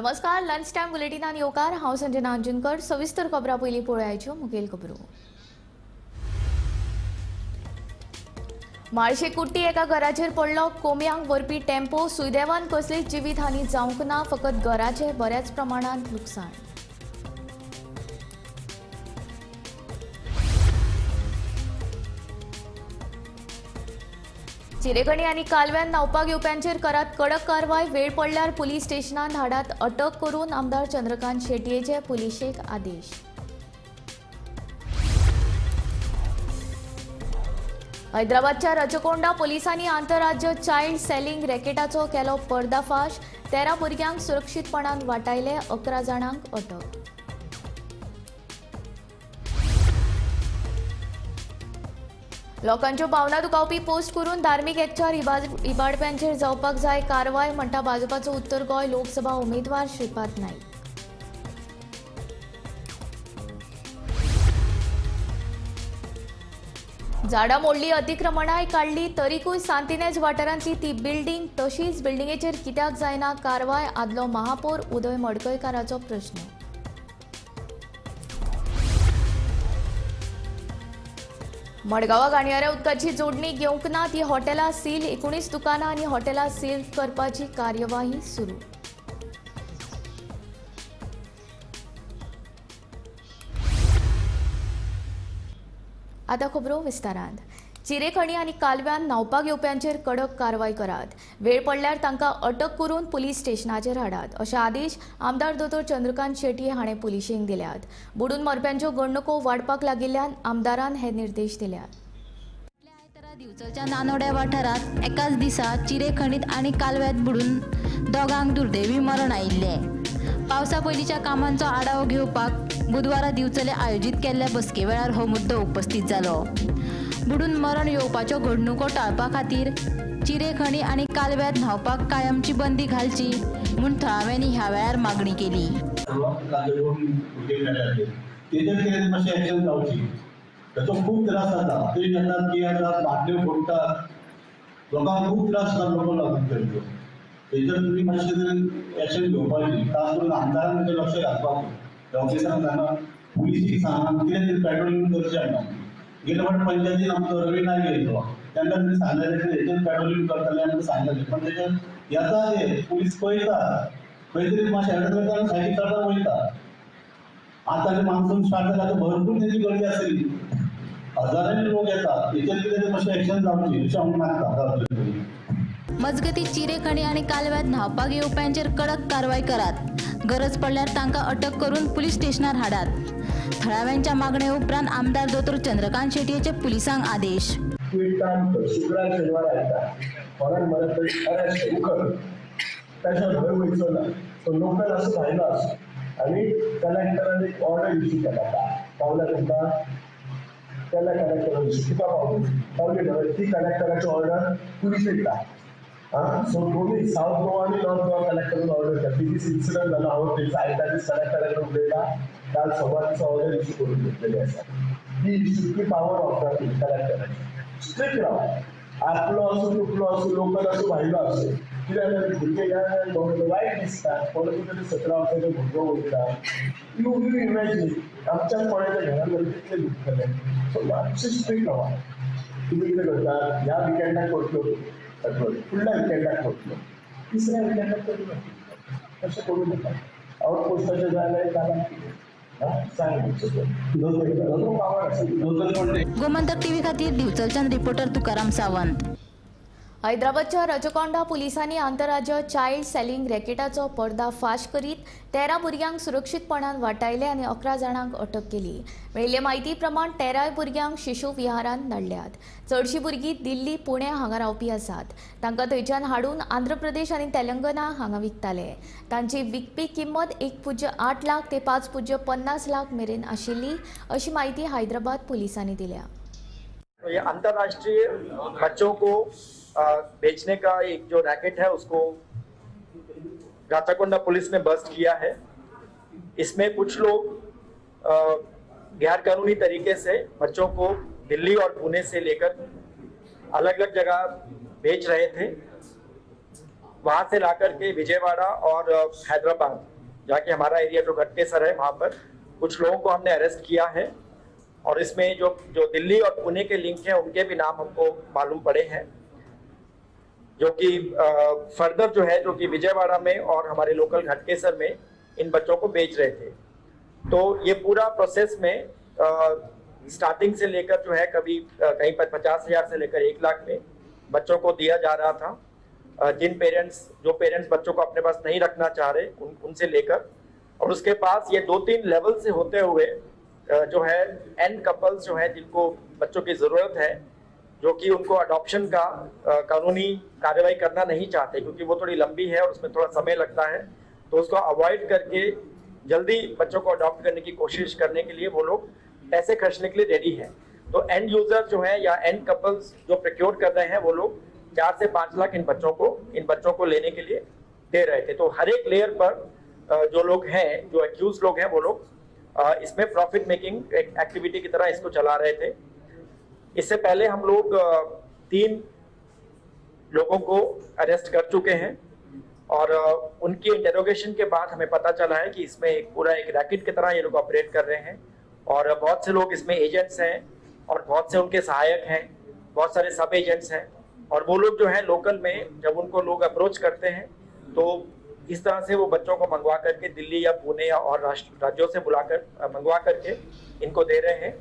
नमस्कार, lunch time बुलेटिनान येवकार. हांव संजना अंजनकर. सविस्तर खबरां पयलीं पळोवयाच्यो मुखेल खबरो. म्हाळशे कुट्टी एका घराचेर पडलो कोंबयांक व्हरपी टेम्पो. सुदैवान कसलीच जिवीत हानी जावंक ना, फकत घराचें बऱ्याच प्रमाणांत लुकसाण. चिरेखणी आनी कालव्यान न्हावपाक येवप्यांचेर करात कडक कारवाय. वेळ पडल्यार पुलीस स्टेशनान हाडात अटक करून आमदार चंद्रकांत शेटयेचे पुलिशेक आदेश. हैदराबादच्या रचकोंडा पोलिसांनी आंतरराज्य चायल्ड सेलिंग रॅकेटाचो केलो पर्दाफाश. 13 भुरग्यांक सुरक्षीतपणान वाटायले, 11 जाणांक अटक. लोकांच्यो भावना दुखावपी पोस्ट करून धार्मीक एकचार इबाडप्यांचेर जावपाक जाय कारवाय, म्हणटा भाजपाचो उत्तर गोंय लोकसभा उमेदवार श्रीपाद नायक. झाडां मोडली, अतिक्रमणाय काडली, तरीकूय सांतिनेज वाठारांतली ती बिल्डींग तशीच. बिल्डिंगेचेर कित्याक जायना कारवाय, आदलो महापौर उदय मडकयकाराचो प्रश्न. मडगांवा घाणयाऱ्या उदकाची जोडणी घेवंक ना ती हॉटेलां सील. 19 दुकानां आनी हॉटेलां सील करपाची कार्यवाही सुरू. आतां खबरो विस्तारान. चिरेखणी आनी कालव्यान न्हावपाक येवप्यांचेर कडक कारवाय करात, वेळ पडल्यार तांकां अटक करून पुलीस स्टेशनाचेर हाडात, अशे आदेश आमदार दोतोर चंद्रकांत शेटये हाणें पुलिशेक दिल्यात. बुडून मरप्यांच्यो घडणुको वाडपाक लागिल्ल्यान आमदारान हे निर्देश दिल्यात. दिवचलच्या नानोड्या वाठारांत एकाच दिसा चिरेखणीत आनी कालव्यांत बुडून दोगांक दुर्दैवी मरण आयिल्लें. पावसा पयलींच्या कामांचो आढावो घेवपाक बुधवारा दिवचले आयोजीत केल्ल्या बसके वेळार हो मुद्दो उपस्थित जालो. बुडून मरण येवपाच्यो घडणुको टाळपा खातीर चिरेखणी आनी कालव्यांत न्हांवपाक कायमची बंदी घालची म्हूण थळाव्यांनी ह्या वेळार मागणी केली. ताचो खूब त्रास जाता. ते येतात, ती येतात, बाटल्यो फोडटात, लोकांक खूब त्रास जाता. लोक लागून तेंचो तेचेर तुमी मातशें तरी एक्शन घेवपाची, खास करून आमदारान तेचेर लक्ष घालपाक. ऑफिसरांक सांगा, पुलिसीक सांगा, कितें तरी पेट्रोलिंग करचें. आमकां गेले फावट पंचायतीन आमचो रवी नायक येयल्लो, तेन्ना तुमी सांगलेलें हेचेर पेट्रोलिंग करतले आमकां सांगलेलें, पण तेचेर येता ते पुलीस पळयता, खंय तरी मातशें एडत करता आनी सायडीक चडता वयता. आतां मान्सून स्टार्ट जाला, आतां भरपूर तेजी गर्दी आसतली, हजारांनी लोक येतात. हेचेर कितें मातशें एक्शन जावची अशें हांव मागता. मजगती चिरेखणी आनी कालव्यांत न्हांवपाक येवप्यांचेर कडक कारवाय करात, गरज पडल्यार तांकां अटक करून पुलीस स्टेशनार हाडात. थळाव्यांच्या मागणे उपरांत आमदार दोतोर चंद्रकांत शेटयेचे पुलिसांक आदेश. शुक्रार शेनवार आयता कोणाक मरत तरी अरेस्ट उखल, ताच्या भंय वयचो ना. सो लोकल आसूं भायलो आसूं, आनी कलेक्टरान एक ऑर्डर इश्यू केला. पावला तुमकां केन्ना कलेक्टरान इश्यू तुका पावली पावली खबर ती कलेक्टराची ऑर्डर पुलिसेक दिता. आं, सो दोनूय सावथ गोवा आनी नॉर्थ गोवा कलेक्टरान ऑर्डर केला. ती दीस इन्सिडंट जाला, हांव तेच आयता दीस कलेक्टरा कडेन उलयता. काल सोमार दिसा ऑर्डर इश्यू करून घेतलेली आसा. ती इश्यू पावर वापरता कलेक्टराची. स्ट्रिक्ट राव, आपलो आसूं तुटलो आसूं, लोकल आसूं भायलो आसूं. कित्याक भुरगे ह्या वायट दिसता, कोणाचो तरी 17 वर्सांचो भुरगो वयता. You imagine आमच्याच कोणाच्या घरान जाल्यार कितले दुखतले. सो मातशें स्ट्रिक्ट रावा. तुमी कितें करता, ह्या विकेंडाक करतलो पेट्रोल, फुडल्या विकेंडाक करतलो, तिसऱ्या विकेंडाक करूं नाका, तशें करूं नाका. आवट पोस्टाचें जाय जाल्यार घालात कितें गोमंतक टीव्ही खातीर दिवचलच्यान रिपोर्टर तुकाराम सावंत. हैदराबादच्या रचकोंडा पोलिसांनी आंतरराज्य चायल्ड सेलिंग रॅकेटाचो पर्दाफाश करीत 13 भुरग्यांक सुरक्षीतपणान वाटायले आनी 11 जाणांक अटक केली. मेळिल्ले म्हायती प्रमाण 13 भुरग्यांक शिशू विहारांत धाडल्यात. चडशीं भुरगीं दिल्ली, पुणे हांगा रावपी आसात. तांकां थंयच्यान हाडून आंध्र प्रदेश आनी तेलंगना हांगा विकताले. तांची विकपी किंमत 1.8 लाख ते 5.50 लाख मेरेन आशिल्ली, अशी म्हायती हैदराबाद पोलिसांनी दिल्या. ये अंतर्राष्ट्रीय बच्चों को बेचने का एक जो रैकेट है उसको राचाकोंडा पुलिस ने बस्ट किया है। इसमें कुछ लोग गैर कानूनी तरीके से बच्चों को दिल्ली और पुणे से लेकर अलग अलग जगह बेच रहे थे। वहां से ला करके विजयवाड़ा और हैदराबाद जाके हमारा एरिया जो घटकेसर है वहाँ पर कुछ लोगों को हमने अरेस्ट किया है और इसमें जो जो दिल्ली और पुणे के लिंक हैं उनके भी नाम हमको मालूम पड़े हैं, जो कि फर्दर जो है जो कि विजयवाड़ा में और हमारे लोकल घटकेसर में इन बच्चों को बेच रहे थे। तो ये पूरा प्रोसेस में स्टार्टिंग से लेकर जो है कभी कहीं पर 50,000 से लेकर 1 लाख में बच्चों को दिया जा रहा था। जिन पेरेंट्स जो पेरेंट्स बच्चों को अपने पास नहीं रखना चाह रहे उनसे लेकर और उसके पास ये 2-3 लेवल से होते हुए जो है एन कपल्स जो है जिनको बच्चों की ज़रूरत है, जो कि उनको अडॉप्शन का कानूनी कार्रवाई करना नहीं चाहते क्योंकि वो थोड़ी लंबी है और उसमें थोड़ा समय लगता है, तो उसको अवॉइड करके जल्दी बच्चों को अडॉप्ट करने की कोशिश करने के लिए वो लोग पैसे खर्चने के लिए रेडी हैं। तो एंड यूज़र जो है या एंड कपल्स जो प्रोक्योर कर रहे हैं वो लोग 4 से 5 लाख इन बच्चों को लेने के लिए दे रहे थे। तो हर एक लेयर पर जो लोग हैं, जो एक्यूज लोग हैं, वो लोग इसमें प्रॉफिट मेकिंग एक एक्टिविटी की तरह इसको चला रहे थे। इससे पहले हम लोग 3 लोगों को अरेस्ट कर चुके हैं और उनकी इंटरोगेशन के बाद हमें पता चला है कि इसमें एक पूरा एक रैकेट की तरह ये लोग ऑपरेट कर रहे हैं और बहुत से लोग इसमें एजेंट्स हैं और बहुत से उनके सहायक हैं, बहुत सारे सब एजेंट्स हैं और वो लोग जो हैं लोकल में जब उनको लोग अप्रोच करते हैं तो इस तरह से वो बच्चों को मंगवा करके दिल्ली या पुणे या और राज्यों से बुलाकर मंगवा करके इनको दे रहे हैं।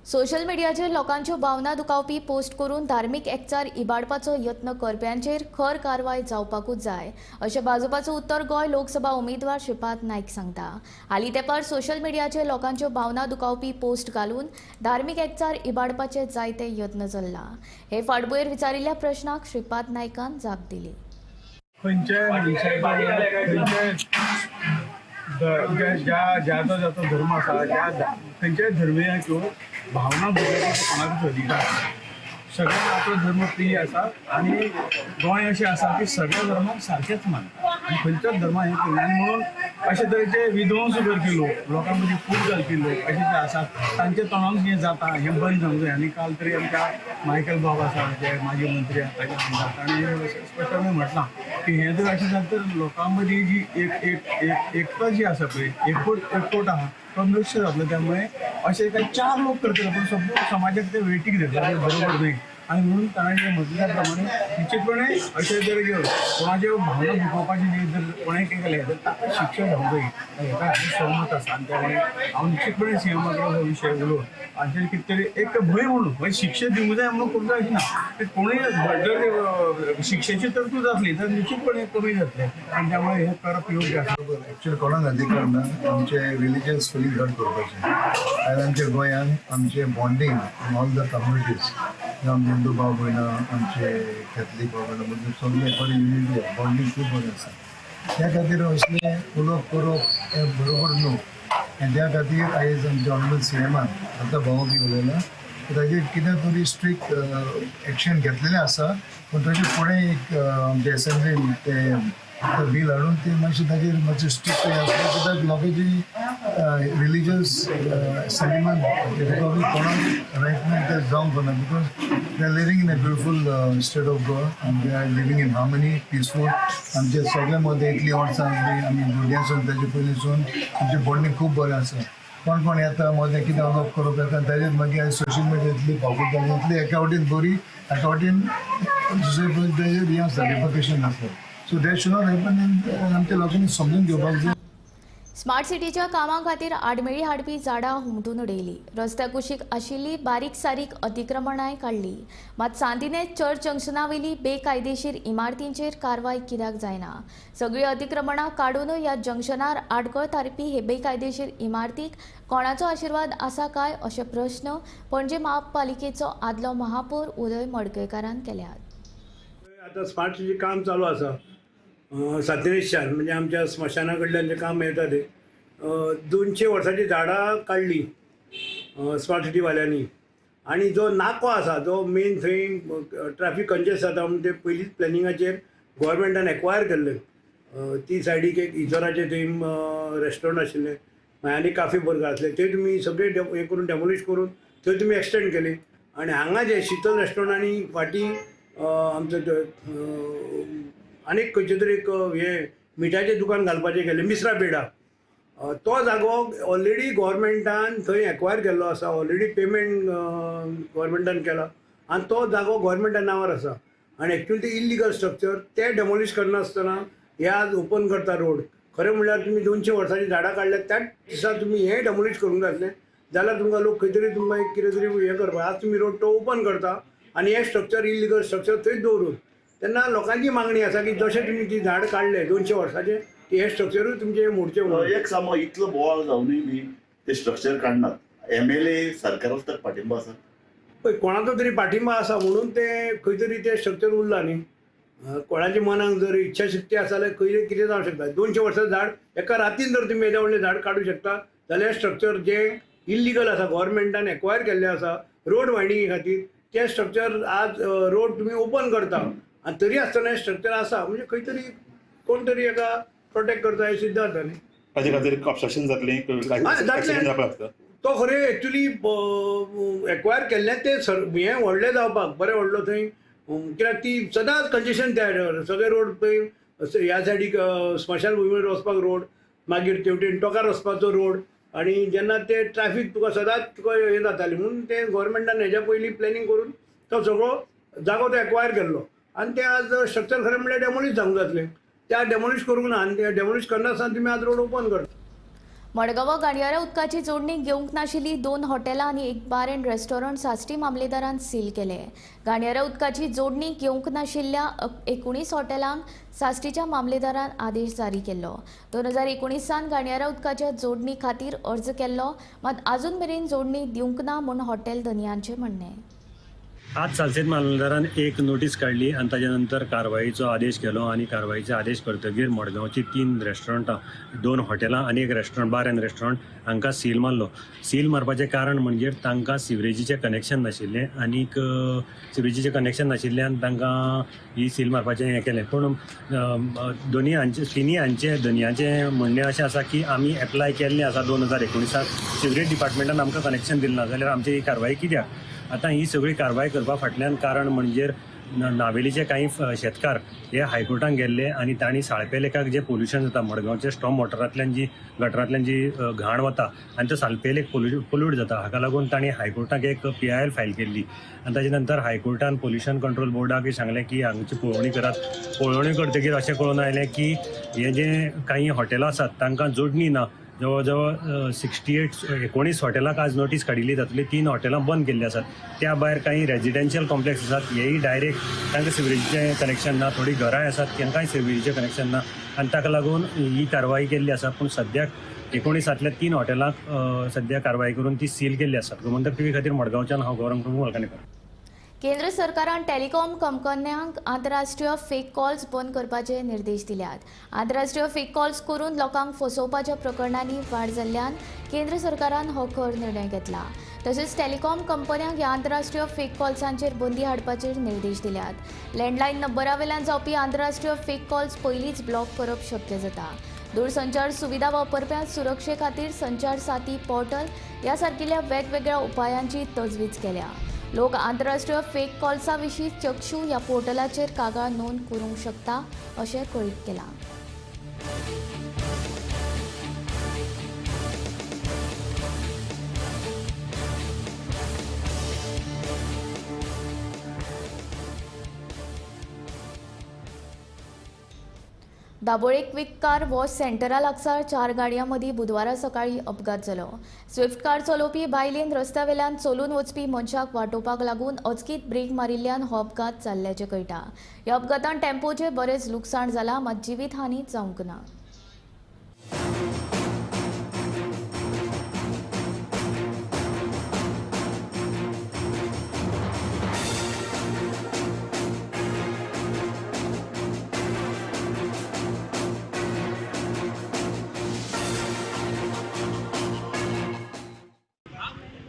सोशल मिडियाचेर लोकांच्यो भावना दुखावपी पोस्ट करून धार्मीक एकचार इबाडपाचो यत्न करप्यांचेर खर कारवाय जावपाकूच जाय अशें भाजपाचो उत्तर गोंय लोकसभा उमेदवार श्रीपाद नायक सांगता। हालीं तेंपार सोशल मिडियाचेर लोकांच्यो भावना दुखावपी पोस्ट घालून धार्मीक एकचार इबाडपाचे जायते यत्न चल्ला। हे फाटभुंयेर विचारिल्ल्या प्रश्नाक श्रीपाद नायकान जाप दिली। खंयच्याय मनशाक ज्या जाचो धर्म आसा ज्या खंयच्याय धर्मियांच्यो भावना दुखोवपाचो कोणाकूच अधिकार आसा। सगळ्यांक आपलो धर्म प्रिय आसा आनी गोंय अशें आसा की सगळ्या धर्माक सारकेच मानता आनी खंयच्याच धर्माक हें करिना। आनी म्हणून अशे तरेचे विध्वंस करपी लोक, लोकां मदीं फूट घालपी लोक अशे जे आसात तांच्या तोंडान हें जाता हें बंद जावंक जाय। आनी काल तरी आमच्या मायकल बाब आसा जे माजी मंत्री आसा ताचे आमदार ताणें स्पश्टपणे म्हटलां की हें जर अशें जालें तर लोकां मदीं जी एक एक एक एकता जी आसा पळय, एकवट आहा तो नश्ट जातलो। त्यामुळे अशे काय 4 लोक करतले पूण सगळ्या समाजाक ते वेटीक धरता बरोबर न्ही। आनी म्हणून ताणें म्हटल्या प्रमाणे निश्चितपणे अशें जर कोणाच्यो भावना दुखोवपाची जर कोणें कितें केलें तर ताका शिक्षा जावंक जाय हेका हांव सहमत आसा। आनी त्यामुळे हांव निश्चितपणे सीएमा कडेन हो विशय उलोवन आनी कितें तरी एक भंय म्हणून म्हणजे शिक्षा दिवंक जाय म्हणून करूंक जाय अशें ना, कोणूय जर शिक्षेची तरतूद जातली तर निश्चितपणे कमी जातलें आनी त्यामुळे हें करप योग्य आसा। एक्चुअली कोणाक अधिकार ना आमचे रिलिजियस फिलींग हर्ट करपाचें। आयज आमच्या गोंयांत आमचें bonding in all the communities, आमचे हिंदू भाव भयणां, आमचे कॅथलीक भाव भयणां, मुस्लीम सगळे बरी युनिटी बॉन्डींग खूब बरें आसा। त्या खातीर असलें उलोवप करप हें बरोबर न्हू। आनी त्या खातीर आयज आमच्या ऑनरेबल सीएमान आतां भाव बी उलयला ताजेर कितें तरी स्ट्रिक्ट एक्शन घेतलेलें आसा, पूण ताजे फुडें एक आमच्या एसेंब्लीन तें बील हाडून ते मातशें ताजेर मातशें स्ट्रिक्ट आसलें कित्याक लोकांची रिलिजियस सेंटिमेंट कोणाक रायट ना तें जावंक ना, because they are living in a beautiful state of Goa and they are living in harmony peaceful. आमचे सगळे मदें इतली वर्सां आसली आमी भुरग्यांसून ताजे पयलींसून आमचें बॉन्डींग खूब बरें आसा। कोण कोण येता मदें कितें उलोवप करप येता ताजेर मागीर आयज सोशल मिडिया इतली फावट जाली, इतली एका वटेन बरी एका वटेन दुसरे ताजेर हें आसता रिपकशन आसता। So that should not happen आनी आमच्या लोकांनी समजून घेवपाक जाय। स्मार्ट सिटीच्या कामां खातीर आडमेळी हाडपी झाडां हुमटून उडयली, रस्त्या कुशीक आशिल्ली बारीक सारीक अतिक्रमणांय काडली। मात सांतिनेज चर्च जंक्शनावेली बेकायदेशीर इमारतींचेर कारवाय कित्याक जायना? सगळीं अतिक्रमणां काडूनय ह्या जंक्शनार आडखळ थारपी हे बेकायदेशीर इमारतीक कोणाचो आशिर्वाद आसा काय अशे प्रश्न पणजे महापालिकेचो आदलो महापौर उदय मडकयकारान केल्यात। आतां स्मार्ट सिटी काम चालू आसा सांतिनेजच्यान, म्हणजे आमच्या स्मशाना कडल्यान जें काम येता तें 200 वर्सांची झाडां काडली स्मार्ट सिटीवाल्यांनी। आनी जो नाको आसा जो मेन थंय ट्रॅफिक कंजेस्ट जाता म्हणून ते पयलींच प्लॅनिंगाचेर गोवोरमेंटान एक्वायर केल्लें। ती सायडीक एक इजोराचें थंय रेस्टॉरंट आशिल्लें, मागीर आनी काफी बर्गर आसले, ते तुमी सगळे हें करून डेमोलिश करून थंय तुमी एक्सटेंड केली। आनी हांगा जे शीतल रेस्टॉरंट आनी फाटीं आमचो आनीक खंयचें तरी एक हें मिठाचें दुकान घालपाचें केलें मिश्रा पेडा, तो जागो ऑलरेडी गोवोरमेंटान थंय एक्वायर केल्लो आसा, ऑलरेडी पेमेंट गोवोरमेंटान केला आनी तो जागो गोवोरमेंटा नांवार आसा आनी एक्चुअली ते इल्लिगल स्ट्रक्चर ते डेमोलिश करनासतना हे आज ओपन करता रोड. खरें म्हणल्यार तुमी 200 वर्सांची झाडां काडल्यात त्याच दिसा तुमी हें डेमोलिश करूंक जातलें जाल्यार तुमकां लोक खंय तरी तुमकां एक कितें तरी हें करपाक. आज तुमी रोड तो ओपन करता आनी हें स्ट्रक्चर इल्लिगल स्ट्रक्चर थंयच दवरून तेन्ना लोकांची मागणी आसा की जशें तुमी ती झाड काडलें 200 वर्साचें ते स्ट्रक्चरूय तुमचें मोडचें म्हणून. एक सामो इतलो बोवाळ जावनूय बी ते स्ट्रक्चर काडनात. MLA सरकाराचो तर पाठिंबो आसा, पळय कोणाचो तरी पाठिंबा आसा म्हणून ते खंय तरी ते स्ट्रक्चर उरलां न्ही. कोणाच्या मनाक जर इच्छाशक्ती आसा जाल्यार खंय कितें जावंक शकता. 200 वर्सां झाड एका रातीन जर तुमी येदें व्हडलें झाड काडूंक शकता जाल्यार स्ट्रक्चर जें इल्लिगल आसा गोवोरमेंटान एक्वायर केल्लें आसा रोड वायडिंगे खातीर तें स्ट्रक्चर आज रोड तुमी ओपन करता आनी तरी आसतना स्ट्रक्चर आसा म्हणजे खंय तरी कोण तरी एका प्रोटेक्ट करता हें सिद्ध जाता न्ही. ताजे खातीर ऑब्स्ट्रक्शन जातलें, जातलें. तो खरें एक्चुअली एक्वायर केल्लें तें सर हें व्हडलें जावपाक बरें व्हडलो थंय, कित्याक ती सदांच कंजेशन त्या सगळे रोड थंय ह्या सायडीक स्मशानभुमीर वचपाक रोड, मागीर तेवटेन टोकार वचपाचो रोड आनी जेन्ना ते ट्रॅफीक तुका सदांच तुका हें जातालें म्हणून ते गोवोरमेंटान हेज्या पयलीं प्लॅनिंग करून तो सगळो जागो तो एक्वायर केल्लो आनी ते आज स्ट्रक्चर खरें म्हणल्यार डेमोलिश जावंक जातलें. त्या डेमोलिश करूंक ना आनी ते डेमोलिश करनासतना तुमी आज रोड ओपन करता. मडगांवां गाडयारा उदकाची जोडणी घेवंक नाशिल्ली 2 हॉटेलां आनी एक बार अँड रेस्टॉरंट साश्टी मामलेदारान सील केले. गाडयारा उदकाची जोडणी घेवंक नाशिल्ल्या 19 हॉटेलांक साश्टीच्या मामलेदारान आदेश जारी केल्लो. 2019 गाडयारा उदकाच्या जोडणी खातीर अर्ज केल्लो, मात आजून मेरेन जोडणी दिवंक ना म्हूण हॉटेल धनयांचें म्हणणें. आज सालसेत मामलेदारान एक नोटीस काडली आनी ताच्या नंतर कारवाईचो आदेश केलो आनी कारवाईचो आदेश करतगीर मडगांवची 3 रेस्टॉरंटां, 2 हॉटेलां आनी एक रेस्टॉरंट बार अँड रेस्टॉरंट हांकां सील मारलो. सील मारपाचें कारण म्हणजे तांकां सिवरेजीचें कनेक्शन नाशिल्लें आनीक सिवरेजीचें कनेक्शन नाशिल्ल्यान तांकां ही सील मारपाचें हें केलें. पूण दोनी हांचे तिनी हांचे धनयांचें म्हणणें अशें आसा की आमी एप्लाय केल्लें आसा 2019 सिवरेज डिपार्टमेंटान आमकां कनेक्शन दिलें ना जाल्यार आमची ही कारवाई कित्याक? आतां ही सगळी कारवाई करपा फाटल्यान कारण म्हणजे नावेलीचे कांय शेतकार हे हायकोर्टान गेल्ले आनी तांणी साळपे लेकाक जें पोल्युशन जाता मडगांवचे स्टॉम वॉटरांतल्यान जी गटरांतल्यान जी घाण वता आनी तो सालपे लेक पोल्यूट जाता हाका लागून तांणी हायकोर्टाक एक PIL file केल्ली आनी ताजे नंतर हायकोर्टान पोल्युशन कंट्रोल बोर्डाक सांगलें की हांगची पळोवणी करात. पळोवणी करतकीर अशें कळून आयलें की हे जे कांय हॉटेलां आसात तांकां जोडणी ना. जवळ जवळ 68 19 हॉटेलांक आज नोटीस काडिल्ली, तातूंतली 3 हॉटेलां बंद केल्ली आसात. त्या भायर कांय रेजिडेन्शियल कॉम्प्लेक्स आसात हेय डायरेक्ट तांकां सिवरेजीचें कनेक्शन ना, थोडीं घरांय आसात तांकांय सिवरेजीचें कनेक्शन ना आनी ताका लागून ही कारवाई केल्ली आसा. पूण सद्याक 19 3 हॉटेलांक सद्या कारवाई करून ती सील केल्ली आसात. गोमंतक टीव्ही खातीर मडगांवच्यान हांव गौरंग प्रभू मलकानेकर. केंद्र सरकारान टेलिकॉम कंपन्यांक आंतरराष्ट्रीय फेक कॉल्स बंद करपाचे निर्देश दिल्यात. आंतरराष्ट्रीय फेक कॉल्स करून लोकांक फसोवपाच्या प्रकरणांनी वाड जाल्ल्यान केंद्र सरकारान हो खर निर्णय घेतला. तशेंच टेलिकॉम कंपन्यांक ह्या आंतरराष्ट्रीय फेक कॉल्सांचेर बंदी हाडपाचेर निर्देश दिल्यात. लँडलायन नंबरावेल्यान जावपी आंतरराष्ट्रीय फेक कॉल्स पयलींच ब्लॉक करप शक्य जाता. दूरसंचार सुविधा वापरप्यांक सुरक्षे खातीर संचार साथी पोर्टल ह्या सारकिल्ल्या वेगवेगळ्या उपायांची तजवीज केल्या. लोक आंतरराष्ट्रीय फेक कॉल्सा विशीं चक्षू ह्या पोर्टलाचेर कागाळ नोंद करूंक शकता अशें कळीत केलां. दाबोळे क्विक कार वॉश सेंटरा लागसार 4 गाडयां मदीं बुधवारा सकाळीं अपघात जालो. स्विफ्ट कार चलोवपी बायलेन रस्त्या वेल्यान चलून वचपी मनशाक वाटोवपाक लागून अचकीत ब्रेक मारिल्ल्यान हो अपघात जाल्ल्याचें कळटा. ह्या अपघातान टेम्पोचें बरेंच लुकसाण जालां, मात जिवीत हानी जावंक ना.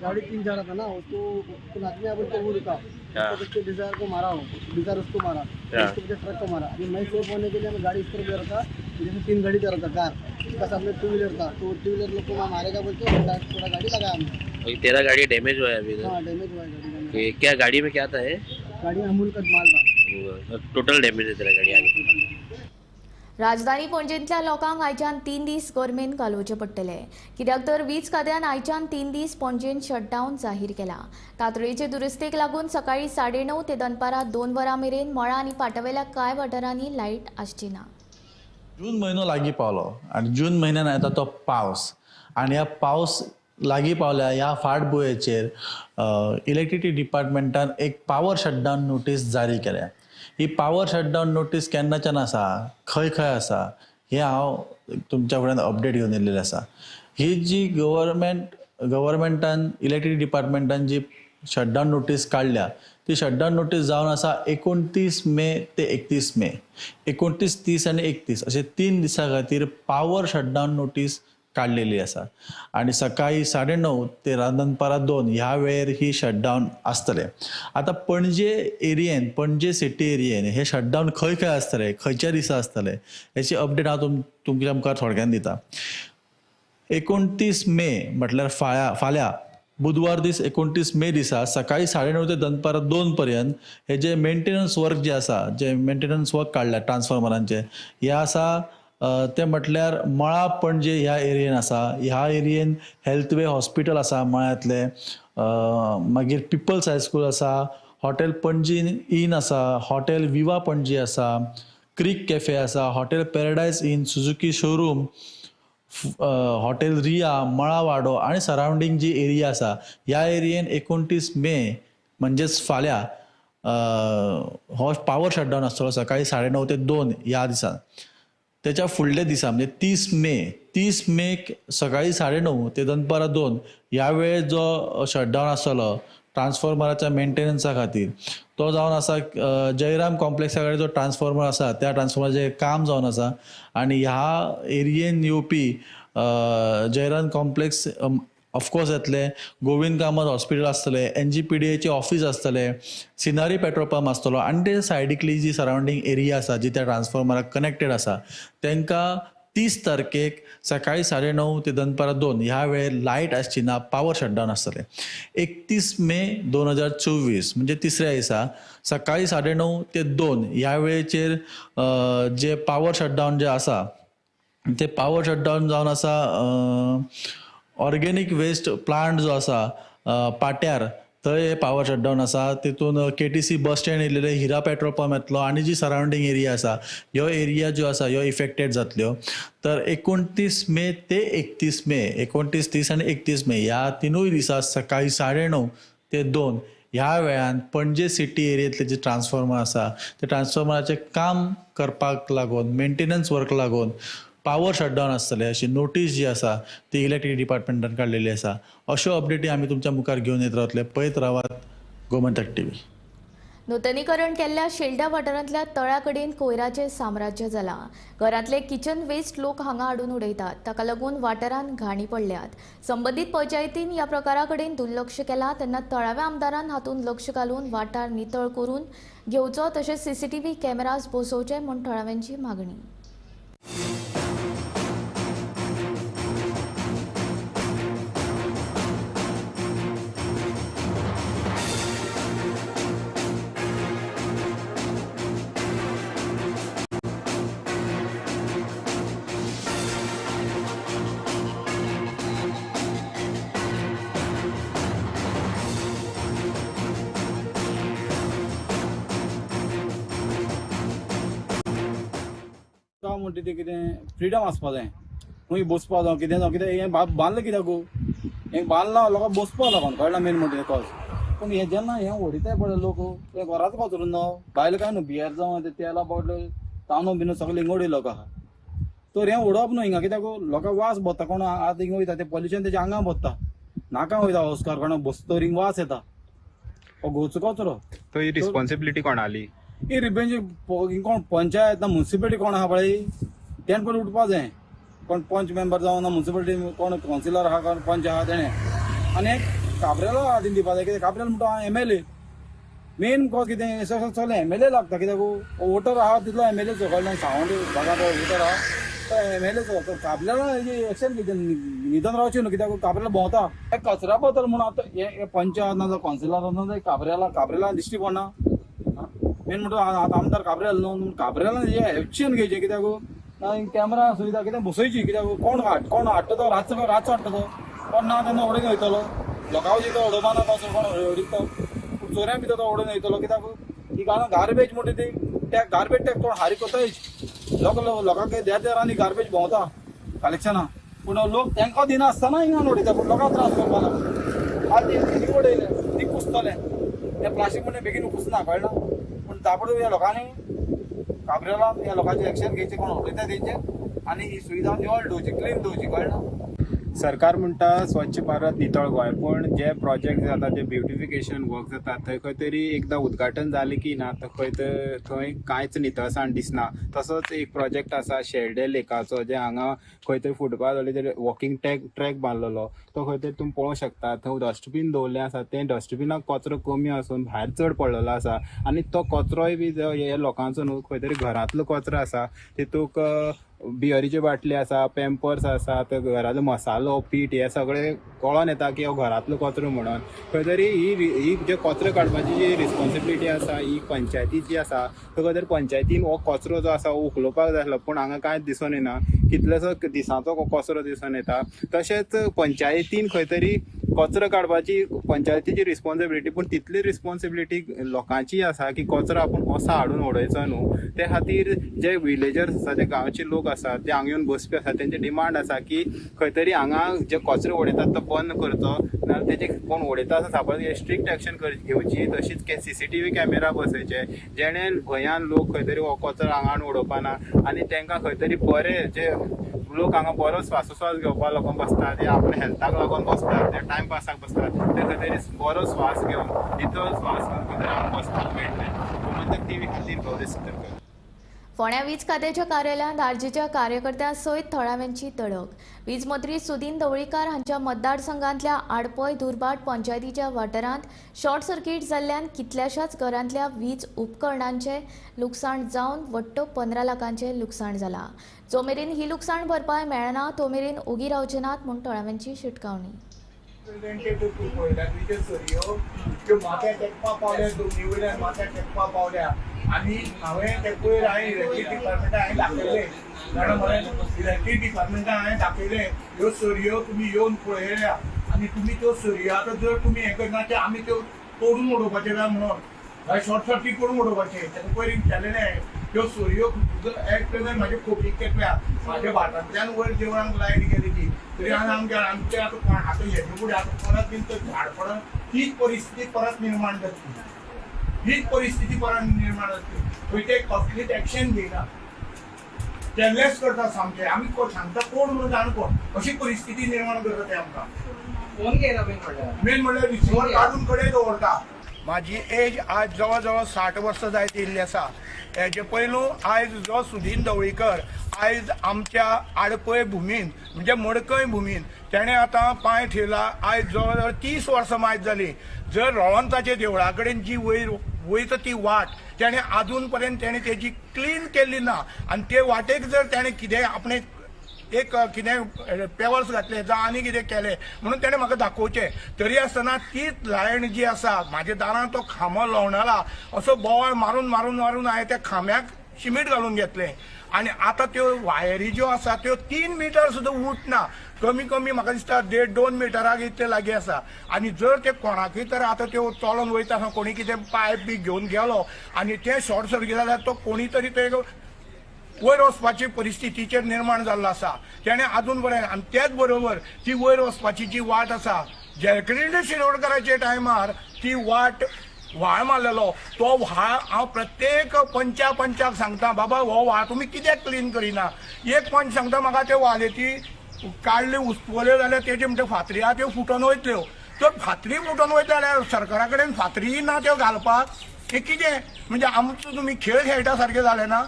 गाड़ी 3 जा रहा था ना, उसको आदमी बोलते वो रुका, उसके डिजायर को मारा, हो डिजायर उसको मारा, उसके पीछे ट्रक को मारा। अभी मैं सेफ होने के लिए मैं गाड़ी इस तरफ जा रहा था, जैसे 3 गाड़ी जा रहा था कार, उसका सामने 2 व्हीलर था, तो 2 व्हीलर लोग को मारेगा बोल के थोड़ा गाड़ी लगाया हमने। तेरा गाड़ी डैमेज हुआ है अभी? हाँ, डैमेज हुआ है गाड़ी। क्या गाड़ी में क्या था? है गाड़ी में अमूल का माल था। टोटल डैमेज है तेरा गाड़ी? आगे राजधानी पणजेंतल्या लोकांक आयच्यान 3 दीस गरमेन घालोवचे पडटले, कित्याक तर वीज खात्यान आयच्यान 3 दीस पणजेन शटडावन जाहीर केला. तातडीचे दुरुस्तेक लागून सकाळी 9:30 ते दनपारां 2 वरां मेरेन मळा आनी पाटावेल्या कांय वाठारांनी लायट आसची ना. जून म्हयनो लागीं पावलो आनी जून म्हयन्यान येता तो पावस आनी ह्या पावस लागीं पावल्या ह्या फाटभुंयेचेर इलेक्ट्रिसिटी डिपार्टमेंटान एक पावर शटडावन नोटीस जारी केल्या. ही पावर शटडावन नोटीस केन्नाच्यान आसा, खंय खंय आसा हें हांव तुमच्या फुड्यान अपडेट घेवन येयल्लें आसा. ही जी गव्हर्मेंटान इलेक्ट्रिसिटी डिपार्टमेंटान जी शटडावन नोटीस काडल्या ती शटडावन नोटीस जावन आसा 29 मे ते 31 मे, 29, 30 आनी 31 अशे 3 दिसां खातीर पावर शटडावन नोटीस काडलेली आसा आनी सकाळी 9:30 ते दनपारां 2 ह्या वेळेर ही शटडावन आसतलें. आतां पणजे एरियेन, पणजे सिटी एरियेन हे शटडावन खंय खंय आसतलें, खंयच्या दिसा आसतलें हेची अपडेट हांव तुमच्या मुखार थोडक्यान दिता. 29 मे म्हटल्यार फाल्यां बुधवार दीस 29 मे दिसा सकाळी 9:30 ते दनपारां 2 पर्यंत हे जे मेंटेनन्स वर्क जे आसा, जे मेंटेनन्स वर्क काडल्या ट्रान्सफॉर्मरांचे हे आसा ते म्हटल्यार मळा पणजे ह्या एरियेन आसा. ह्या एरियेन हेल्थवे हॉस्पिटल आसा मळ्यांतलें, मागीर पिपल्स हायस्कूल आसा, हॉटेल पणजी इन आसा, हॉटेल विवा पणजी आसा, क्रीक कॅफे आसा, hotel Paradise Inn, Suzuki showroom, hotel Riya, Mala Wado आनी सरावंडींग जी एरिया आसा ह्या एरियेन 29 मे म्हणजेच फाल्यां हो पावर शटडावन आसतलो सकाळी 9:30 ते 2 ह्या दिसा. त्याच्या फुडल्या दिसा म्हणजे 30 मेक सकाळी 9:30 ते दनपारां 2 ह्या वेळेर जो शटडावन आसतलो ट्रान्सफॉर्मराच्या मेंटेनन्सा खातीर तो जावन आसा जयराम कॉम्प्लेक्सा कडेन जो ट्रान्सफॉर्मर आसा त्या ट्रान्सफॉर्मराचें काम जावन आसा आनी ह्या एरियेन येवपी जयराम कॉम्प्लेक्स ऑफकोर्स येतलें, गोविंद कामत हॉस्पिटल आसतलें, NGPDAचें ऑफीस आसतलें, सिनारी पेट्रोल पंप आसतलो आनी ते सायडीकली जी सरावंडींग एरिया आसा जी त्या ट्रान्सफॉर्मराक कनेक्टेड आसा तांकां 30 तारखेक सकाळी 9:30 ते दनपारां 2 ह्या वेळेर लायट आसची ना, पावर शटडावन आसतलें. 31 मे 2024 म्हणजे तिसऱ्या दिसा सकाळी 9:30 ते 2 ह्या वेळेचेर जे पावर शटडावन जे आसा ते पावर शटडावन जावन आसा ऑर्गेनीक वेस्ट प्लांट जो आसा पाट्यार थंय पावर शटडावन आसा. तितून KTC bus stand येयलेलें, हिरा पेट्रोल पंप येतलो आनी जी सरावंडींग एरिया आसा ह्यो एरिया ज्यो आसा ह्यो इफेक्टेड जातल्यो. तर 29 मे ते 31 मे, 29, 30 आनी 31 मे ह्या तिनूय दिसा सकाळी 9:30 ते 2 ह्या वेळान पणजे सिटी एरियेंतले जे ट्रान्सफॉर्मर आसा ते ट्रान्सफॉर्मराचें काम करपाक लागून मेंटेनन्स वर्क लागून पावर शटडावन आसतलें अशी नोटीस जी आसा ती इलेक्ट्रिक डिपार्टमेंटान काडलेली आसा. अश्यो अपडेटी आमी तुमच्या मुखार घेवन येत रावतले. पळयत रावात गोमंतक टीव्ही. नूतनीकरण केल्ल्या शेल्डा वाठारांतल्या तळ्या कडेन कोयराचें साम्राज्य जालां. घरांतले किचन वेस्ट लोक हांगा हाडून उडयतात, ताका लागून वाठारांत घाणी पडल्यात. संबंदीत पंचायतीन ह्या प्रकारा कडेन दुर्लक्ष केलां तेन्ना थळाव्या आमदारान हातूंत लक्ष घालून वाठार नितळ करून घेवचो, तशेंच CCTV cameras बसोवचे म्हूण थळाव्यांची मागणी. म्हणटा तें कितें फ्रिडम आसपा जाय, खंय बसपा जावं कितें जावं कितें हें बांदलें कित्याक गो, हें बांदलां लोकांक बसपा लागून कळ्ळें मेन म्हणटा तें कॉज. पूण हें जेन्ना हें उडयताय पळय लोक ते घराच कचरून ना भायलें कांय न्हू, बियर जावं ते तेला बाटल्यो तांदूळ बिनू सगळें हिंगा उडयलो लोक आहा. तर हें उडोवप न्हू हिंगा कित्याक लोकांक वास भरता, कोण आतां हिंगा वयता तें पॉल्युशन तेज्या आंगां भरता, नाका वयता हॉस्कार कोण बसतर हिंगा वास येता, हो गोवचो कचरो. तो ही रिस्पॉन्सिबिलिटी कोणाली? ही रिबेंजी कोण पंचायत ना म्युनिसिपालिटी कोण आहा पळय तेणें पयलीं उठपा जाय, कोण पंच मेंबर जावं ना म्युनिसिपालिटी कोण कावन्सिलर आहा कोण पंच आहा तेणें. आनी एक काब्रेलो हातीन दिवपा जाय, कित्याक काब्रेल म्हणटा MLA main cause कितें सगळें MLA लागता, कित्याक वोटर आहा तितलो MLAचो कळ्ळें, सावंड भागांत वोटर आहा तो MLAचो. तर काब्रेला हेजी एक्शन कितें न्हिदोन रावचें न्हू, कित्याक काब्रेला भोंवता कचरा बद्दल म्हणून आतां हे पंचायत ना जावं कावन्सिलर ना काब्रेला काब्रेला दिश्टी पडना. मेन म्हणटा आतां आमदार काब्रेल न्हू, काब्रेलान हेजें एक्शन घेवचें, कित्याक ना कॅमेरा सुविधा कितें बसयची, कित्याक कोण हाड कोण हाडटा तो रातचो रातचो हाडटा तो कोण ना तेन्ना उडोवन वयतलो, लोकां तो उडोवपा ना कसो कोण उडयता तो चोरयां भितर तो उडोवन वयतलो. कित्याक ही गार्बेज म्हणटा ती टॅक गार्बेज टॅक कोण हारी करतायच, लोक लोकांक देर देरांनी गार्बेज भोंवता कलेक्शना, पूण लोक तांकां दिनासतना हिंगा उडयता, पूण लोकांक त्रास करपा लागता. आज ती उडयले ती कुसतले, ते प्लास्टीक म्हणजे बेगीन कुसना, कळना. पूण ताबडतोब ह्या लोकांनी काब्रेलान ह्या लोकांचे एक्शन घेवचें, कोण उडयता तेंचेर, आनी ही सुविधा निवळ दवरची, क्लीन दवरची, कळना. सरकार म्हणटा स्वच्छ भारत नितळ गोंय, पूण जे प्रोजेक्ट जाता जे ब्युटिफिकेशन वर्क जाता थंय खंय तरी एकदां उद्घाटन जालें की ना तर खंय थंय कांयच नितळसाण दिसना. तसोच एक प्रोजेक्ट आसा शेल्डे लेकाचो, जे हांगा खंय तरी फुटपाथ जाल्यार वॉकिंग ट्रॅक बांदलेलो तो खंय तरी तुमी पळोवंक शकता. थंय डस्टबीन दवरलें आसा, तें डस्टबिनाक कचरो कमी आसून भायर चड पडलेलो आसा आनी तो कचरोय बी हे लोकांचो न्हू, खंय तरी घरांतलो कचरो आसा, तितूक बियरीच्यो बाटली आसा, पेम्पर्स आसा, ते घरांतलो मसालो पीठ हे सगळें कळोन येता की हो घरांतलो कचरो म्हणून. खंय तरी ही जे कचरो काडपाची जी रिस्पॉन्सिबिलिटी आसा ही पंचायतीची आसा, तो खंय तरी पंचायतीन हो कचरो जो आसा हो उखलोवपाक जाय आसलो, पूण हांगा कांयच दिसून येना, कितलोसो दिसांचो कचरो दिसून येता. तशेंच पंचायतीन खंय तरी कचरो काडपाची पंचायतीची रिस्पॉन्सिबिलिटी, पूण तितली रिस्पॉन्सिबिलिटी लोकांची आसा की कचरो आपूण कसो हाडून उडयचो न्हू. ते खातीर जे विलेजर्स आसा, जे गांवचे लोक आसा, ते हांगा येवन बसपी आसा, तेंचे डिमांड आसा की खंय तरी हांगा जे कचरो उडयतात तो बंद करचो, नाजाल्यार तेजे कोण उडयता आसा सापड स्ट्रिक्ट एक्शन घेवची. तशीच CCTV camera बसयचे, जेणे भंयान लोक खंय तरी हो कचरो हांगा उडोवपा ना आनी तांकां खंय तरी बरे जे लोक हांगा बरो श्वासोश्वास घेवपाक लागून बसतात, ते आपल्या हेल्थाक लागून बसतात, ते टायमपासाक बसतात, ते खंय तरी बरो श्वास घेवन नितळ श्वास घेवन खंय तरी हांगा बसपाक मेळटलें. गोमंतक टीव्ही खातीर गौरी सतरकर. फोंड्या वीज खात्याच्या कार्यालयांत आरजीच्या कार्यकर्त्यां सयत थळाव्यांची तडक. वीज मंत्री सुदिन ढवळीकार हांच्या मतदारसंघांतल्या आडपय दुर्भाट पंचायतीच्या वाठारांत शॉर्ट सर्किट जाल्ल्यान कितल्याशाच घरांतल्या वीज उपकरणांचें लुकसाण जावन वट्ट 15 लाखांचें लुकसाण जालां. जो मेरेन ही लुकसाण भरपाय मेळना तो मेरेन ओगी रावचे नात म्हूण थळाव्यांची शिटकावणी. आनी हांवें ते पयर हांवें इलेक्ट्रीक डिपार्टमेंटाक हांवें दाखयलें, जाणा मरे, इलेक्ट्रीक डिपार्टमेंटाक हांवें दाखयलें ह्यो सरयो तुमी येवन पळयल्या आनी तुमी त्यो सरयो आतां जर तुमी हें करना ते आमी त्यो तोडून उडोवपाचे काय म्हणून शॉर्ट सर्कीट करून उडोवपाचे. ताका पयर विचारलेलें हांवें त्यो सरयो एट प्रेझेंट म्हाजे खोपीक तेंकल्या, म्हाज्या भाटांतल्यान वयर देवळांक लायट गेली ती तरी आनी आमच्या आमचे आतां आतां हेजे फुडें आतां परत बीन तर झाड पडून तीच परिस्थिती परत निर्माण जातली, हीच परिस्थिती परत निर्माण जातली. थंय ते कसलीच एक्शन घेयना, केअरलेस करता सामके. आमी सांगता कोण म्हणून जाण कोण अशी परिस्थिती निर्माण करता ते आमकां. फोन घेयना मेन म्हणल्यार, मेन म्हणल्यार रिसिवर काडून कडेन दवरता. म्हाजी एज आज जवळ जवळ 60 वर्सां जायत येयल्ली आसा. हेजे पयलू आयज जो सुदिन ढवळीकर आयज आमच्या आडपय भुमीन म्हणजे मडकय भुमीन तेणें आतां पांय ठेयला. आयज जवळ जवळ 30 वर्सां मायज जाली. जर रोळंताच्या देवळा कडेन जी वयर वयता ती वाट तेणें आजून पर्यंत तेणें तेजी क्लीन केल्ली ना आनी ते वाटेक जर तेणें कितें आपणें एक कितें पेवर्स घातले जावं आनी कितें केलें म्हणून तेणें म्हाका दाखोवचें, तरी आसतना तीच लायन जी आसा म्हाज्या दारांत तो खांबो लोवणाला असो बोवाळ मारून मारून मारून हांवें त्या खांब्याक शिमीट घालून घेतलें आनी आतां त्यो वायरी ज्यो आसा त्यो 3 मिटर सुद्दां उठना, कमी कमी म्हाका दिसता 1.5-2 मिटराक इतले लागीं आसा. आनी जर ते कोणाकूय तर आतां त्यो चलोन वयता आसतना कोणी कितें पायप बी घेवन गेलो आनी तें शॉर्ट सर्कीट जाल्यार तो कोणी तरी ते वयर वचपाची परिस्थितीचेर निर्माण जाल्लो आसा. तेणें आजून पर्यंत आनी तेच बरोबर ती वयर वचपाची जी वाट आसा जॅकरीन शिरोडकराच्या टायमार ती वाट व्हाळ मारलेलो तो व्हाळ हांव प्रत्येक पंचाक सांगता, बाबा हो व्हाळ तुमी कित्याक क्लीन करिना. एक पंच सांगता म्हाका त्यो वालेती काडल्यो उस्पल्यो जाल्यार तेजे म्हणटा फातरी आहा त्यो फुटोन वयतल्यो. त्यो फातरी फुटोन वयता जाल्यार सरकारा कडेन फातरी ना त्यो घालपाक. हें कितें म्हणजे आमचो तुमी खेळ खेळटा सारकें जालें ना.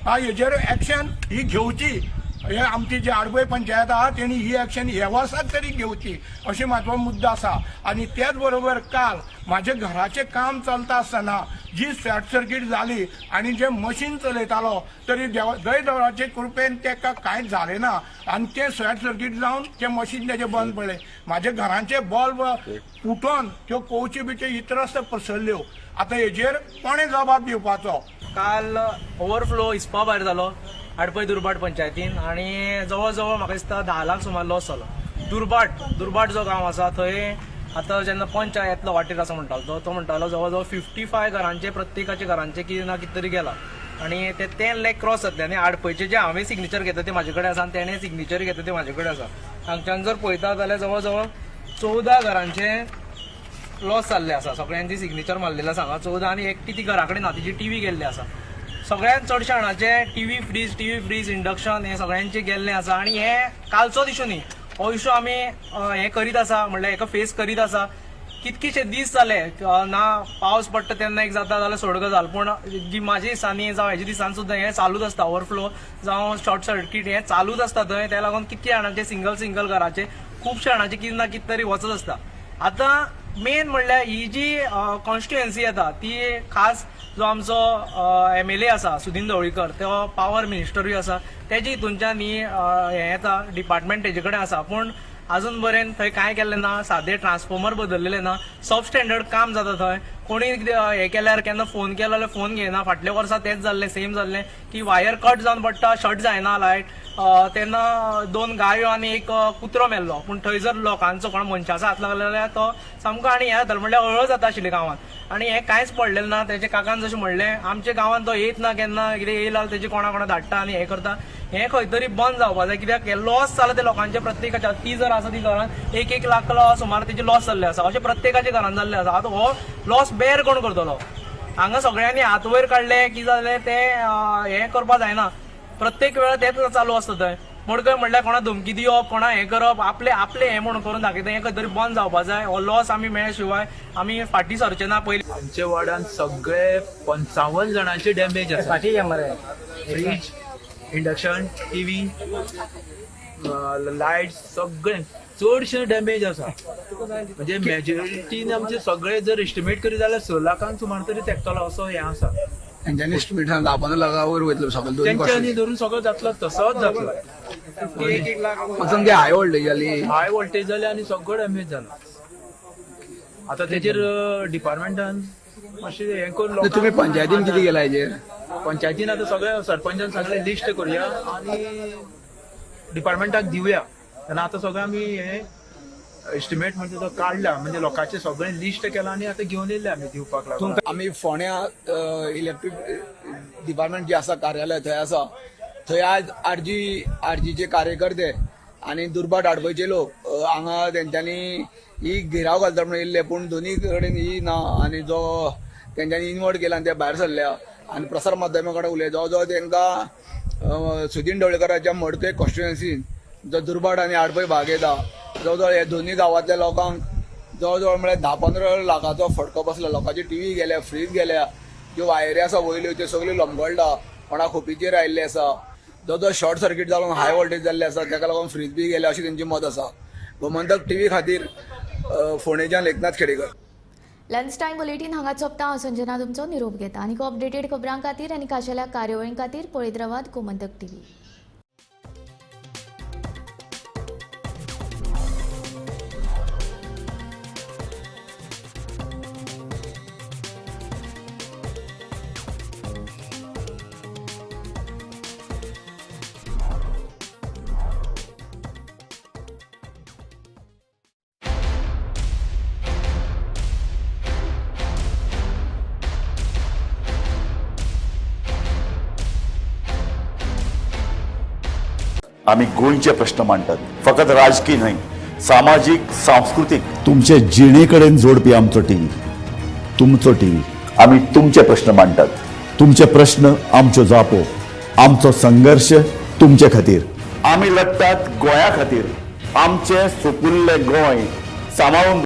हेजेर एक्शन ही घेवची, हे आमची जी आडपय पंचायत आहा तेणी ही एक्शन ह्या वर्साक तरी घेवची अशें म्हाजो मुद्दो आसा. आनी तेच बरोबर काल म्हाज्या घराचें काम चलता आसतना जी शॉर्ट सर्कीट जाली आनी जें मशीन चलयतालो तरी देवाचे कृपेन ताका कांयच जालें ना आनी तें शॉर्ट सर्कीट जावन तें मशीन तेजें बंद पडलें. म्हाज्या घरांचे बल्ब फुटोन त्यो कोवच्यो बिच्यो इतरस्त पसरल्यो. आतां हेजेर कोणें जबाब दिवपाचो? काल ओवरफ्लो हिसपा भायर जालो आडपय दुर्भाट पंचायतीन आनी जवळ जवळ म्हाका दिसता 10 लाख सुमार लॉस जालो. दुर्भाट दुर्भाट जो गांव आसा थंय आतां जेन्ना पंच येतलो वाटेर आसा म्हणटालो तो म्हणटालो जवळ जवळ 55 घरांचे प्रत्येकाच्या घरांचे कितें ना कितें तरी गेला आनी ते 10 लाख क्रॉस जातले. आनी आडपयचे जे हांवें सिग्नेचर घेतले ते म्हाजे कडेन आसा आनी तेणें सिग्नेचर घेतले ते म्हाजे कडेन आसा. हांगच्यान जर पळयता जाल्यार जवळ जवळ 14 घरांचे लॉस जाल्ले आसा. सगळ्यांची सिग्नेचर मारलेले आसा हांगा 14 आनी एकटी ती घरा कडेन ना, तिची टीव्ही गेल्ली आसा. सगळ्यांत चडशे जाणांचे टीव्ही फ्रीज इंडक्शन हे सगळ्यांचे गेल्ले आसा. आनी हे कालचोच इशू न्ही, हो इशू आमी हे करीत आसा, म्हणल्यार हेका फेस करीत आसा. कितकेशे दीस जाले ना पावस पडटा तेन्ना एक जाता जाल्यार सोड गजाल, पूण गिमाच्या दिसांनी जावं हेज्या दिसांनी सुद्दां हें चालूच आसता. ओवरफ्लो जावं शॉर्ट सर्कीट हें चालूच आसता थंय. त्या लागून कितके जाणांचे सिंगल सिंगल घराचे खुबशे जाणांचे कितें ना कितें तरी वचत आसता. आतां मेन म्हणल्यार ही जी कॉन्स्टिट्युएन्सी येता ती खास जो आमचो MLA आसा सुदीन ढवळीकर, तो पावर मिनिस्टरूय आसा, तेजी हितूनच्यान ही हें येता डिपार्टमेंट तेजे कडेन आसा, पूण अजून पर्यंत थंय कांय केल्लें ना. सादें ट्रान्सफॉर्मर बदललेलें ना, सब स्टँडर्ड काम जाता थंय. कोणी हें केल्यार केन्ना फोन केलो जाल्यार फोन घेयना. फाटल्या वर्सा तेंच जाल्लें, सेम जाल्लें की वायर कट जावन पडटा, शट जायना लायट. तेन्ना 2 गायो आनी एक कुत्रो मेल्लो, पूण थंय जर लोकांचो कोण मनशाचो हात लागलो जाल्यार तो सामको आनी हें जातालो, म्हणल्यार हळहळ जाता आशिल्ली गांवांत. आनी हें कांयच पडलेलें ना. तेजे काकान जशें म्हणलें आमच्या गांवांत तो येत ना केन्ना, कितें येयला जाल्यार तेजे कोणा कोणा धाडटा आनी हें करता. हें खंय तरी बंद जावपा जाय, कित्याक हें लॉस जाला ते लोकांचे प्रत्येकाच्या. ती जर आसा ती घरान 1-1 लाख सुमार तेजे लॉस जाल्ले आसा, अशें प्रत्येकाच्या घरान जाल्लें आसा. आतां हो लॉस बेर कोण करतलो? हांगा सगळ्यांनी हात वयर काडले की जालें तें हें करपा जायना. प्रत्येक वेळा तेंच चालू आसता थंय. मडकय म्हणल्यार कोणा धमकी दिवप, कोणा हें करप, आपले आपले हें म्हणून करून दाखयता. हें खंय तरी बंद जावपा जाय. हो लॉस आमी मेळ्ळे शिवाय आमी फाटीं सरचे ना. पयलीं आमच्या वार्डान सगळे 55 जाणांचे डॅमेज आसा. फ्रीज, इंडक्शन, टीव्ही, लायट सगळे चडशे डॅमेज आसा. म्हणजे मेजॉरिटीन आमचे सगळे जर एस्टिमेट करीत जाल्यार 6 लाखांक सुमार तरी तेकतलो असो हें आसा. तेंच्यांनी एस्टिमेट 10-15 लाखा वयर वयतलो सगळें दोन तेंच्यांनी धरून सगळो जातलो, तसोच जातलो. सामकी हाय वोल्टेज जाली, हाय वोल्टेज जाली आनी सगळो डॅमेज जाला. आतां तेजेर डिपार्टमेंटान मातशें हें करून तुमी पंचायतीन कितें केलां हेजेर? पंचायतीन आतां सगळ्या सरपंचान सगळें लिस्ट करुया आनी डिपार्टमेंटाक दिवया. तेन्ना आतां सगळें आमी हें एस्टिमेट म्हणजे तो काडला, म्हणजे लोकांचे सगळें लिस्ट केलां आनी आतां घेवन येयले आमी दिवपाक लागला. आमी फोंड्या इलेक्ट्रीक डिपार्टमेंट जे आसा कार्यालय थंय आसा, थंय आज आरजीचे कार्यकर्ते आनी दुर्भाट आडपयचे लोक हांगा तेंच्यांनी ही घेराव घालता म्हणून येयल्ले, पूण दोनी कडेन ही ना आनी जो तेंच्यांनी इन्वर्ट केला आनी ते भायर सरल्या आनी प्रसार माध्यमा कडेन उलय. जवळ जवळ तेंकां सुदीन ढवळीकराच्या मडकय कॉन्स्टिट्युएन्सीन जो दुर्भाट आनी आडपय भाग येता, जवळ जवळ हे दोनी गांवांतल्या लोकांक जवळ जवळ म्हळ्यार 10-15 लाखाचो फटको बसला. लोकांची टीव्ही गेल्या, फ्रीज गेल्या, ज्यो वायरी आसा वयल्यो त्यो सगल्यो लमगळटा, कोणा खोपीचेर आयिल्ले आसा. जो जो शॉर्ट सर्कीट जावन हाय वोल्टेज जाल्ले आसा ताका लागून फ्रीज बी गेल्या अशें तेंचें मत आसा. गोमंतक टीव्ही खातीर फोंडेच्यान Eknath Khedekar. Lunch time bulletin हांगा सोंपता. हांव संजना तुमचो निरोप घेता. आनी अपडेटेड खबरां खातीर आनी खाशेल्या कार्यावळीं खातीर पळयत रावात गोमंतक टीव्ही. आमी गोंयचे प्रश्न मांडटात, फकत राजकीय न्हय, सामाजीक, सांस्कृतीक, तुमचे जिणे कडेन जोडपी आमचो टीव्ही, तुमचो टीव्ही. आमी तुमचे प्रश्न मांडटात, तुमचे प्रश्न आमच्यो जापो, आमचो संघर्श तुमचे खातीर. आमी लढटात गोंया खातीर, आमचें सुपुल्लें गोंय सांबाळून.